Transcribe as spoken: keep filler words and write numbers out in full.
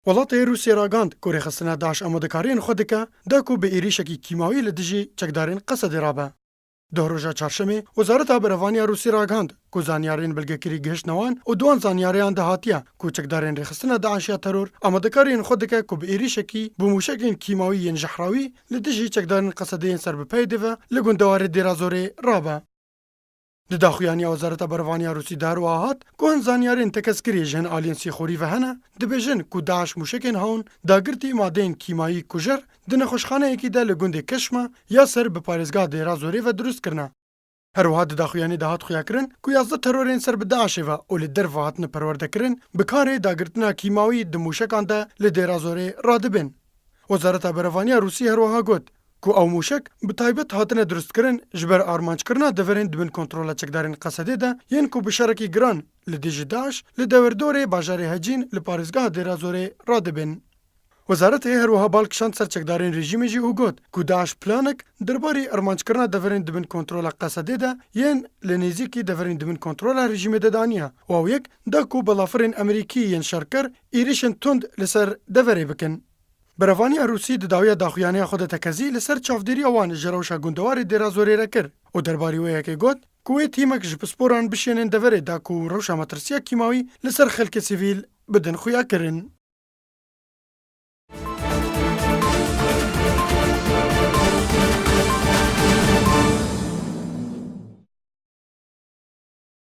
Welatê Rûsiyê ragihand ku rêxistina DAIŞ amadekariyên xwe dike da ku bi êrîşekî kîmawî li dijî çekdarên Qesedê rabe. Doh roja çarşemê, Wezareta Berevaniya Rûsî ragihand ku zanyarên belgekirî gihiştine wan û di wan zanyariyan de hatiye ku çekdarên rêxistina DAIŞ ya teror amadekariyên xwe dike ku bi êrîşekî bi mûşekên kîmawî yên jehrawî li dijî çekdarên Qesedê yên ser bi P Y D ve li gundewarê Dêrazorê rabe. Di daxuyaniya Wezareta Berevaniya Rûsî de her wiha hat ku hin zanyarên tekez kirî ji hin aliyên sîxorî ve hene, dibêjin ku DAIŞ mûşekên hewn dagirtî madeyên kîmayî kujer di nexweşxaneyekî de li gundê Keşme ya ser bi parêzgeha Dêrazorê ve dirust kirine. Her wiha di daxuyanî de hat xuyakirin ku yazdeh terorên ser bi DAIŞê ve û li derve hatine perwerdekirin bi karê dagirtina kîmawî di mûşekan de li Dêrazorê radibin. Wezareta Berevaniya Rûsî her wiha got ku ew mûşek bi taybet hatine dirustkirin ji ber armanckirina deverên di bin kontrola çekdarên Qesedê de yên ku bi şerekî giran li dijî DAIŞ li dewirdorê bajarê Hecîn li parêzgeha Dêrazorê radibin. Wezaretê her wiha bal kişand ser çekdarên rejîmê jî û got ku DAIŞ planek derbarê armanckirina deverên di bin kontrola Qesedê de yên li nêzîkî deverên di bin kontrola rejîmê de daniye û ew yek da ku balafirên Amerîkî yên şerker êrîşên tund li ser deverê bikin. Berevaniya Rûsî di dawiya daxuyaniya xwe de tekezî li ser çavdêriya wan ji rewşa gundewarê Dêrazorê re kir û derbarî wê yekê got ku wê tîmek ji pisporan bişênên deverê da ku rewşa metirsiya kîmawî li ser xelkê sivîl bidin xuyakirin.